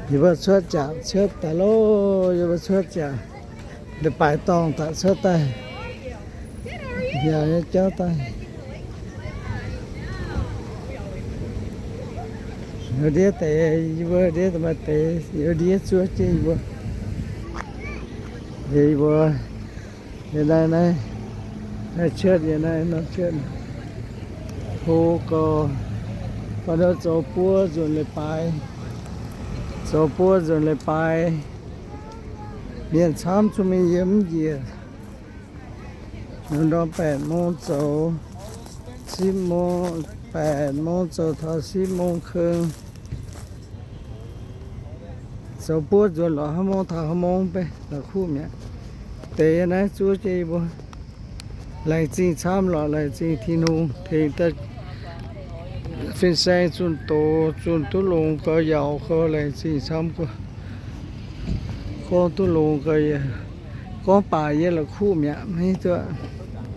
Yie mbuo cuotv ziangx cuotv daaih loh, yie mbuo cuotv ziangx leiz-baaix dorngh daaih cuotv daaih, yaac nyei jauv daaih. Ndiev deix, yie mbuo ndiev deix maaih deix, yie ndiev zuov jienv yie mbuo. Yie mbuo yie naaiv, naaiv, naaiv cuotv, yie naaiv norm cuotv. Hlo gau, baac nor zoux buo nzunc leiz-baaix, zoux buo nzunc leiz-baaix. Mienh camv zungv mingh yiem njiec. Norm แปดโมง zoux, สิบโมง, แปดโมง zoux taux สิบโมงครึ่ง. Zoux buo nzuonx lorz ห้าโมง taux หกโมง bei la'kuqv mi'aqv. Deix naaiv zuov jienv yie mbuo. Laengz zingh camv lorqc, laengz zingh Tin-Hungh tengx daaih fin-saeng zunh doz, zunh duqv longx gau, yaauc gau, laengz zingh camv gau. Gorngv duqv longx gau, gorngv baac yie la'kuqv mi'aqv, maiv duqv.